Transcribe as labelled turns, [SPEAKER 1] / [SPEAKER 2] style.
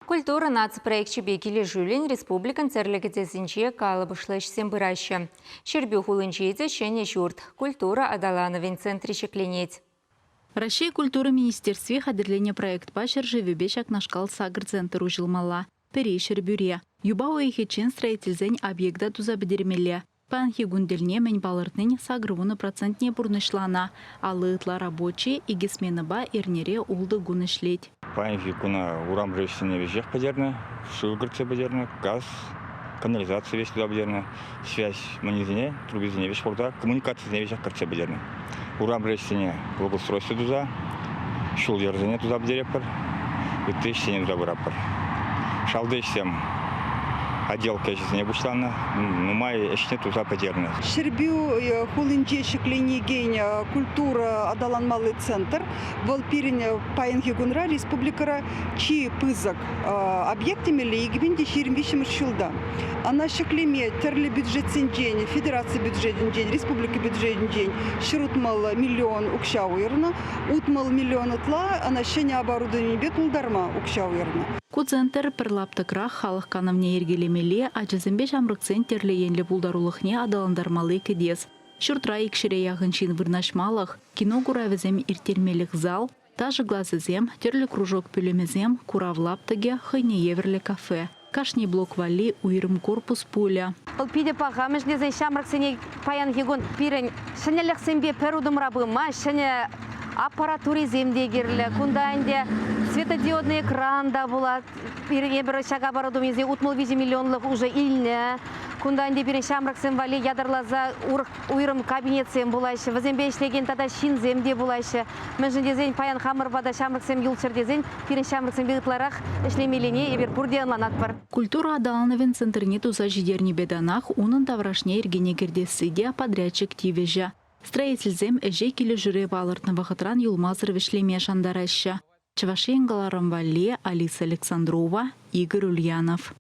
[SPEAKER 1] Культура наци проекчӗпе килӗшӳллӗн республикӑн тӗрлӗ кӗтесӗнче калӑпӑшлӑ ӗҫсем пыраҫҫӗ. Ҫӗрпӳ хулинче те ҫӗнӗ ҫурт, культура аталанӑвӗн центрӗ ҫӗкленет.
[SPEAKER 2] Раҫҫей культура министерстви хатӗрленӗ проектпа ҫӗршывӗпе ҫакнашкал сакӑр центр уҫӑлмалла. Пӗри Ҫӗрпӳре. Юпа уйӑхӗччен строительсен объекта туса пӗтермелле. Паянхи кун тӗлне мӗн палӑртнин 80 процентне пурнӑҫланӑ. 50 ытла рабочи икӗ сменӑпа эрнере ултӑ кун ӗҫлет.
[SPEAKER 3] Паянхи куна урамри ӗҫсене веҫех пӗтернӗ, шыв кӗртсе пӗтернӗ, газ, канализаци веҫ туса пӗтернӗ, связь мӑнисене, трубисене веҫ хурса, коммуникацисене веҫех кӗртсе пӗтернӗ. Урамри ӗҫсене благоустройство туса, ҫул-йӗрсене туса пӗтеретпӗр, ытти ӗҫсене туса пыратпӑр. Шалти ӗҫсем отделка ӗҫӗсене пуҫланӑ, нумай ӗҫне туса пӗтернӗ.
[SPEAKER 4] Ҫӗрпӳ хулинче ҫӗкленекен культура аталанмалли центр вӑл пирӗн паянхи кунра республикӑра чи пысӑк объект темелле 2023 ҫулта. Ӑна ҫӗклеме тӗрлӗ бюджетсенчен, федераци бюджетӗнчен, республика бюджетӗнчен 160 миллион укҫа уйӑрнӑ. 60 миллион ытла ӑна ҫӗнӗ оборудованипе тултарма укҫа уйӑрнӑ.
[SPEAKER 2] Ку центр пӗр лаптӑкрах халӑх канӑвне йӗркелемелли, ачасемпе ҫамрӑксен тӗрлӗ енлӗ пултарулӑхне аталантармалли кӗтес. Ҫуртра икҫӗре яхӑн ҫын вырнаҫмалӑх, кино куравӗсем ирттермелӗх зал, Ташӑ класӗсем, тӗрлӗ кружок пӳлӗмӗсем, курав лаптӑкӗ, хӑйне евӗрлӗ кафе. Кашни блок валли уйрӑм корпус пулӗ.
[SPEAKER 5] Вӑл питӗ паха, мӗншӗн тесен ҫамрӑксене паянхи кун пирӗн ҫӗнӗлӗхсемпе пӗр утӑмра пыма ҫӗнӗ аппаратурисем те кирлӗ. Кунта ӗнтӗ светодиодный экран та пулать. Пирӗн эпир ҫак оборудованисене 63 миллионлӑх уже илнӗ. Кунта ӗнтӗ пирӗн ҫамрӑксем валли ятарласа урӑх уйрӑм кабинетсем пулаҫҫӗ, вӗсемпе ӗҫлекен тата ҫынсем те пулаҫҫӗ. Мӗншӗн тесен паян хамӑр пата ҫамрӑксем юлччӑр тесен пирӗн ҫамрӑксемпе ытларах ӗҫлемеллине эпир пурте ӑнланатпӑр.
[SPEAKER 2] Культура аталанӑвӗн центрне туса ҫитернипе танах унӑн таврашне йӗркене кӗртесси те подрядчик тивӗҫӗ. Строительсем ӗҫе килӗшӳре палӑртнӑ вӑхӑтран юлмасӑр вӗҫлеме шантараҫҫӗ. Чӑваш Ен кӑларӑм валли Алиса Александрова, Игорь Ульянов.